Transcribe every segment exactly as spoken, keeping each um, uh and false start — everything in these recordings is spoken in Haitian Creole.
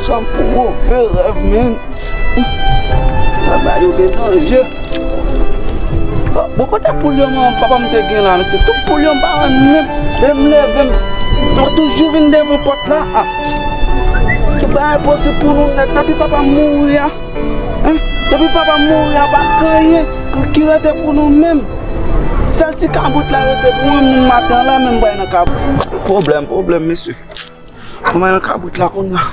Sa m fè move rèv, men. Bagay yo bezwen ranje. Bon, kote poul yo, man, papa m te gen la, mesye? Tout poul yo m pa wè menm. Lè m leve, m, yo toujou vin devan pòt la. Ah. Tout bagay posib pou nou nèt. Depi papa m mouri a, hein? Depi papa m mouri a, pa gen anyen ki rete pou nou menm. Sèl ti kabrit la rete pou mwen, menm maten an la, menm bay nan kabrit. Pwoblèm, pwoblèm, mesye. Mwen nan kabrit la kounye a.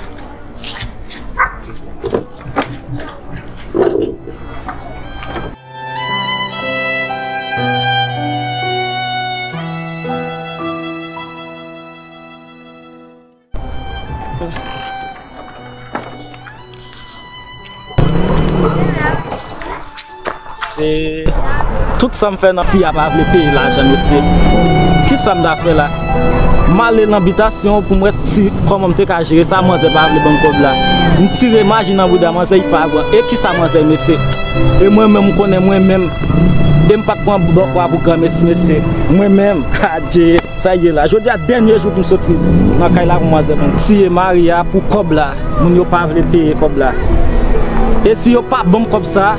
Se tout sa m fè nan fi a pa vle peye lajan, mesye. Kisa m ta fè la? M ale nan bitasyon pou m wè si kòman m te ka jere sa, manzè pa vle ban m kòb la. M tire maji nan bouda manzè, li pa pran. E kisa manzè, mesye? E mwen menm, m konnen mwen menm. E m pa t pran bòkò a pou granmesi, mesye. Mwen menm, adje. Sa ye la. Jodi a dènye jou pou m soti nan kay la pou manzè ban m. Tiye mari a pou kòb la. Moun yo pa vle peye kòb la. E si yo pa ban m kòb sa,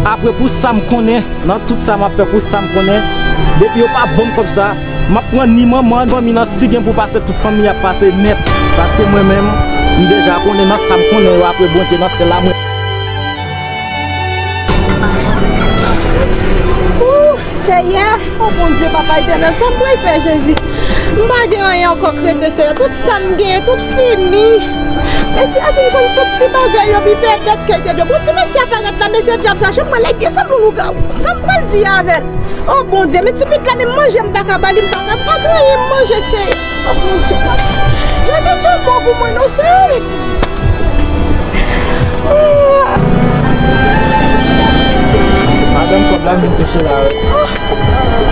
apre pou sa m konnen, nan tout sa m ap fè pou sa m konnen, depi yo pa ban m kòb sa, m ap pran ni manman, fanmi nan si gen pou pase tout fanmi ap pase nèt. Paske mwen menm, m deja konnen nan sa m konnen yo apre Bondye nan syèl la mwen. Ooh, Seyè, o Bondye, Papa Etènèl, sa m pral fè, Jezi? M pa gen anyen ankò k rete, Seyè. Tout sa m genyen, tout fini. Mesye a fin vann tout ti bagay yo, pi pèdèt ke te dwe. Bon, si mesye a parèt la, mesye dyab sa, jan mwen la, byen sanble yon lougawou. Sa m pral di avè l? O Bondye, men ti pit la, menm manje m pa ka ba li, m pa ka, m pa gen anyen m manje, Seyè. O Bondye, Jezi, di yon mo pou mwen non, Seyè. Madanm, kòb la m vin touche la, wi.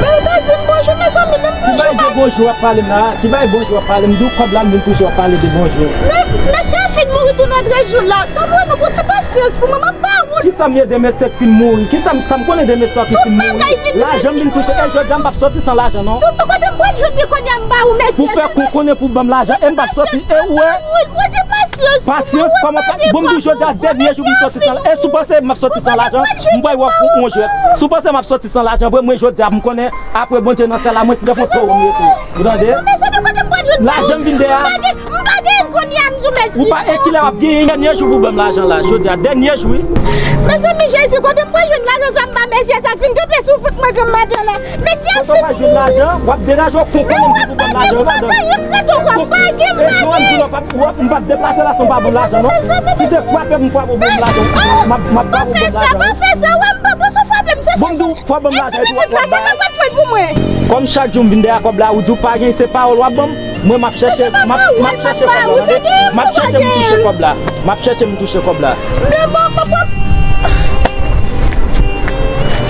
Men ou ta di m bonjou, mezanmi, menm bonjou pa. Ki bay de bonjou w ap pale m la? Ki bay bonjou w ap pale m? M di w kòb la m vin touche, w ap pale de bonjou. Men, mesye a fin mouri tou nan trèz jou la. Tann wè non, pou ti pasyans pou mwen, m ap ba ou l. Kisa m ye de mesye k fin mouri? Kisa m, sa m konnen de mesye ki fin mouri? Lajan m vin touche. E jodi a m p ap soti san lajan non. Tout kote m pral jwenn li kounye a m ba ou mesye. Pou fè kou konnen pou ban m lajan e m p ap soti. E ou wè? Pasyans, kòman pa bon m di w jodi a dènye jou pou m soti san lajan. E si w panse m ap soti san lajan, m pral wè w yon jwèt. Si w panse m ap soti san lajan vre, mwen jodi a m konnen apre Bondye nan syèl la, mwen se devan towo m rete. Ou tande? Lajan m vin dèyè a. M pa gen l kounye a, m di w mèsi. Ou pa e kilè w ap genyen dènye jou pou ban m lajan la. Jodi a dènye jou wi. Mezanmi, Jezi, kote m pral jwenn lajan sa m ba mesye sa k vin kanpe sou vant mwen granm maten la? Mesye a fin mouri. Kote w pral jwenn lajan? W ap degaje w kon konnen m di pou ban m lajan wi madanm. Ou pa gen kredi w pa gen maten. E Joanne di w w ap, w ap, m p ap deplase la san w pa ban m lajan non. Si se frape m frape w ban m lajan, m ap, m ap frape w ban m lajan wi. Pa fè sa, pa fè sa, w ap, m pa panse w frape m, se sa. Bon, m di w fò ban m lajan epi w ap bay. Kòm chak jou m vin dèyè kòb la, ou di w pa gen, se pawòl w ap ban m. Mwen, m ap chèche, m ap, m ap chèche kòb la, tande? M ap chèche m touche kòb la. M ap chèche m touche kòb la. Men bon, papa.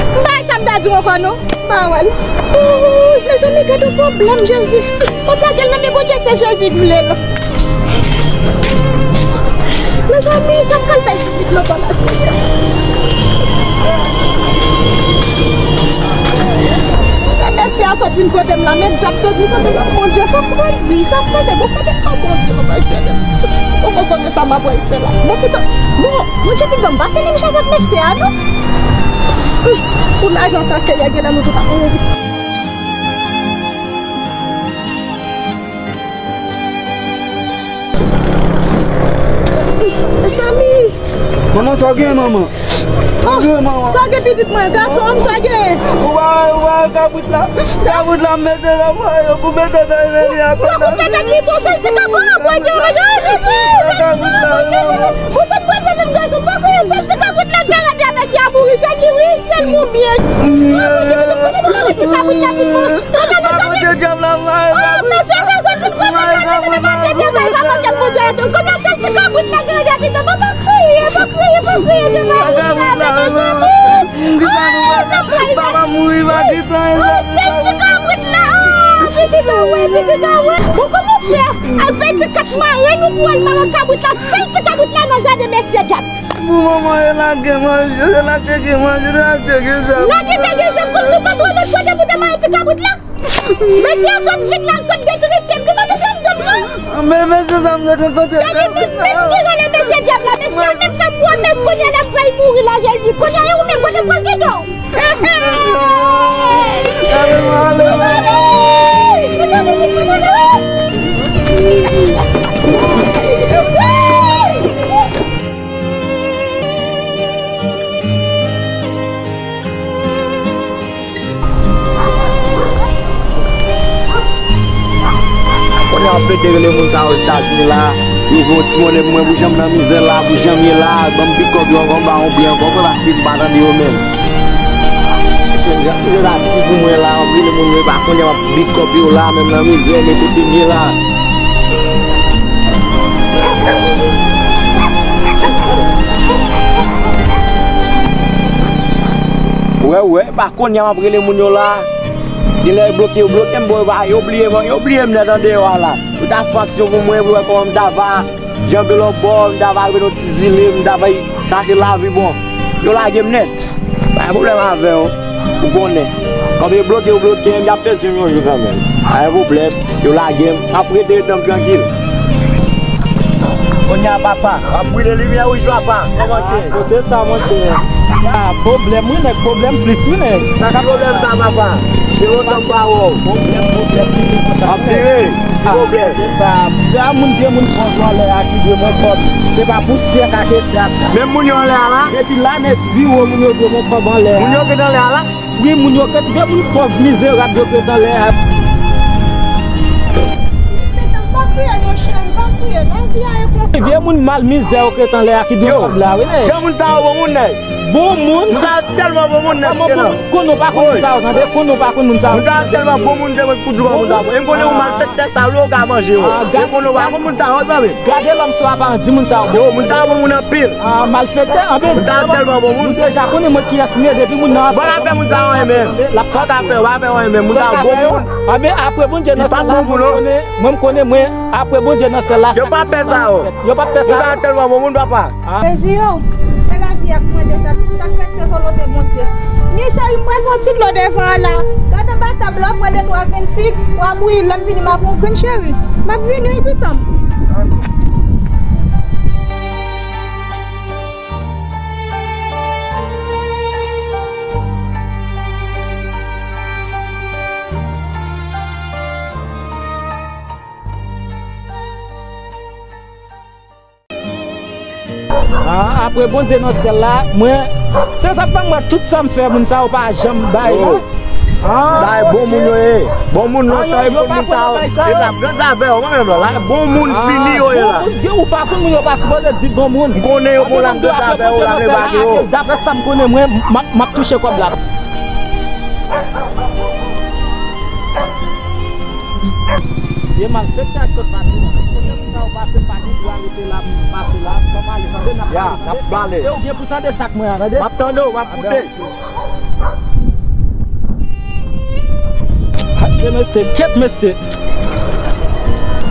M pa wè sa m ta di w ankò non. M pa wè l. Ooh, mezanmi, gade yon pwoblèm, Jezi. Kòb la gen nan men Bondye, se Jezi k vle l. Mezanmi, sa m pral fè? Vit nan pala, Senyè. Mesye a sot vin kote m la, men dyab sot vin kote m la. Bondye, sa m pral di, sa m pral fè? Bon, kote, o Bondye, o Bondye, bon, bon, kote sa m ap pral fè la? Bon, pito, bon, Bondye, pito m pase menm jan avèk mesye a, non? Hum, pou lajan sa, Senyè, genlè nou tout ap mouri. Mezanmi! Manman, sa w gen, manman? Sa w gen, manman? Sa w gen, pitit mwen? Gason an m, sa w gen? Ou pa, ou pa wè kabrit la? Kabrit la, m mete nan mwen, yo koupe tèt Emelia. Yo koupe tèt li, bon, sèl ti kabrit la, Bondye, Jezi! Kabrit la, manman. Bon, sa m pral fè menm gason, pa kwè, sèl ti kabrit la, gade a, mesye a mouri, sèl li, wi, sèl moun byen. Ti kabrit la, pitit mwen. Kote nou soti? Mesye sa sot vin kote m la, kote m ap mete bay papa kèl Bondye ete. Kote sèl ti kabrit la grandè pitit mwen. Pa kriye, pa kriye, pa kriye, se pa ou sa, mezanmi. Oh, sa pral la. Oh, sèl ti kabrit la. Oh, pitit mwen, pitit mwen. Bon, kòman w fè? Al pèdi kat marenn ou pou al mare kabrit la. Sèl ti kabrit la nan jaden mesye dyab. Bon, manman, e lage manje, e lage gen manje, e lage gen zam. Lage te gen zam kòmsi w pa t wè lòt kote pou te mare ti kabrit la? Mesye a sot vin la, l sot detwi pye m, li pa t janm dòmi non. Men mesye sa m sot rankontre. Se li menm, menm ki rele mesye dyab la, mesye a menm fè m pwomès kounye a l ap pral mouri la, Jezi. Kounye a, e ou menm, kote m pral kite w? Ave m ale. Kounye a w ap plede rele moun sa yo Ozetazini la, yo voye yon ti monnen pou mwen, pou jan m nan mizè la, pou jan m ye la, ban m pikòp yo ankò, m ba yon bri ankò, mwen paske m pa tande yo menm. Jan mizè la di pou mwen la, w ap rele moun yo, e pa kounye a w ap pikòp yo la, menm nan mizè, men kote m ye la. Wè, wè, pa kounye a m ap rele moun yo la. Genlè yo bloke, yo bloke m, bon, yo pa, yo bliye m, yo bliye m nèt andeyò a la. Yo ta fè aksyon pou mwen, pou wè kòman m ta va janbe lòt bò, m ta va rive nan yon ti zile, m ta va chache lavi, bon. Yo lage m nèt. Pa gen pwoblèm avè w, ou konnen. Kòm yo bloke, yo bloke m, y ap bezwen m yon jou kanmenm. Pa gen pwoblèm, yo lage m, m ap rete, rete m trankil. Kounye a, papa, w ap brile limyè wouj la, pa. Kòman ke? Kote sa, monchè? Ah, pwoblèm, wi, nèg, pwoblèm plis, wi, nèg. Sa ka pwoblèm sa, papa? Se lontan m pa wè w. Pwoblèm, pwoblèm, pwoblèm konsa. W ap vire? Ki pwoblèm? Se sa. Gade moun, vye moun pòv yo anlè a ki dwe m yon kòb. Se pa pou syèk ak etap. Menm moun yo anlè a la? Depi lane di yo, moun yo dwe m yon kòb anlè a. Moun yo ki anlè a la? Wi, moun yo ket, vye moun pòv mizerab yo ket anlè a. Metan, pa kriye non, cheri, pa kriye. Lavi a e konsa. Vye moun mal mizè yo ket anlè a ki dwe kòb la, wi, nèg. Jan moun sa yo bon moun, nèg. Bon moun? Moun sa yo tèlman bon moun, nèg. Konnen w pa konn moun sa yo, tande? Konnen w pa konn moun sa yo. Moun sa yo tèlman bon moun, se mwen ki pou di w moun sa yo bon. E m konnen yon malfektè sa yo ka manje yo. E konnen w pa konn moun sa yo, zanmi. Gade lòm sou aparans, di moun sa yo bon. Yo, moun sa yo bon moun anpil. Ah, malfektè, anben, moun sa yo tèlman bon moun. Nou deja konnen mwen kiyès m ye, depi moun nan ap... Bon, afè moun sa yo renmen. L ap... Sa w ka fè, w pa fè anyen menm, moun sa yo bon moun. Anben, apre Bondye nan syèl la, mwen m konnen, mwen, apre Bondye nan syèl la, yo p ap fè sa yo. Yo p ap fè sa. Moun sa yo tèlman bon moun, papa. Jezi o, men lavi a k mande sa, tout sa k fèt se volonte Bondye. Men cheri, m pral pran ti dlo devan an la. Gade anba tab la, w pran de twa grenn fig, w a bouyi, lè m vini m a pran yon grenn cheri. M ap vini wi pitan m. Ah, apre Bondye nan syèl la, mwen, se sa k fè m wè tout sa m fè moun sa yo pa janm bay la. Ah, sa e bon moun yo ye. Bon moun lontan e bon moun sa yo. E la, gran zafè yo, mwen menm la, la e bon moun fini yo ye la. Bon moun, gen ou pa konn moun yo pa sipoze di bon moun. M konnen yo bon la, m gran zafè yo la, m leve ak yo. Daprè sa m konnen mwen, m ap, m ap touche kòb la. Vye malfektè a k sot pase la. Kote moun sa yo pase, m pa gen dwa rete la, m pase la. Ban m ale, tande, n ap pale, tande. Ya, n ap pale. E ou gen pou tande sa k mwen an, tande. M ap tande w, m ap koute. Adye mesye, kyèt mesye.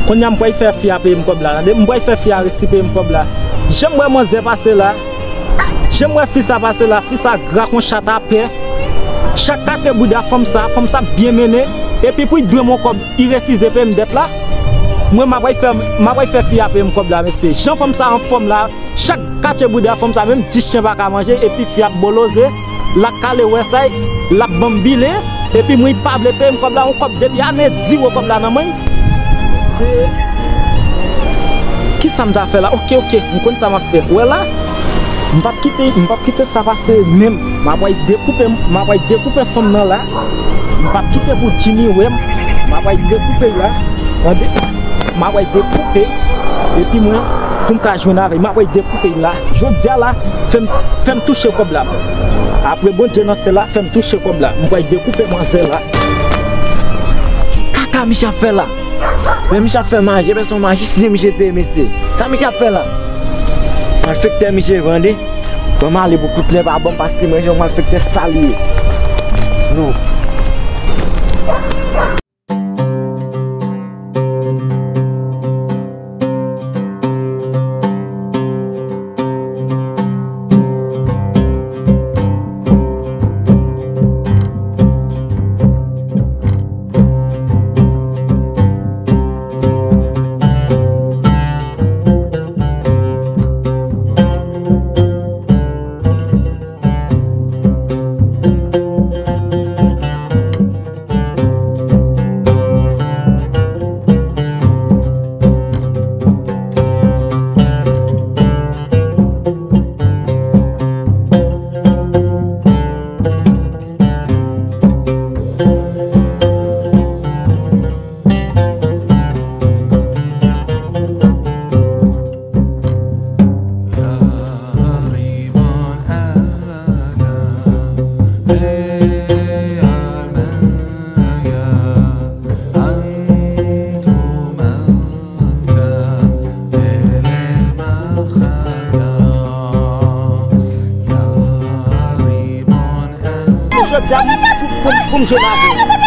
Kounye a m pral fè fi a peye m kòb la, tande. M pral fè fi a resi peye m kòb la. Jan m wè manzè pase la. Jan m wè fi sa pase la, fi sa gra kon chat a pè. Chak katye bouda fanm sa, fanm sa byen mennen. Epi pou l dwe m yon kòb, li refize peye m dèt la. Mwen, m ap pral fè, m ap pral fè fi a peye m kòb la, mesye. Jan fanm sa anfòm la, chak katye bouda fanm sa, menm dis chen pa ka manje, epi fi ap boloze, l ap kale wè sa, l ap ban m bile, epi mwen, li pa vle peye m kòb la, yon kòb depi ane di yo kòb la nan men l. Se kisa m ta fè la? Oke, oke, m konn sa m ap fè. Ou wè la? M p ap kite, m p ap kite sa pase menm. M ap pral dekoupe, m ap pral dekoupe fanm nan la. M p ap kite pou Jimmy wè m. M ap pral dekoupe l la. Tande? M ap pral dekoupe. Epi mwen, pou m ka jwenn avè l, m ap pral dekoupe l la. Jodi a la, fè m, fè m touche kòb la. Apre Bondye nan syèl la, fè m touche kòb la. M pral dekoupe manzè la. Ki kaka misye ap fè la? Men misye ap fè maji, men se yon majisyen misye te ye, mesye. Sa misye ap fè la? Malfektè misye ye vre, tande. Ban m ale pou kout lè pa ban m, paske mwen se yon malfektè sal li ye. Non. Sa pou, pou, pou, pou m jwe avè w.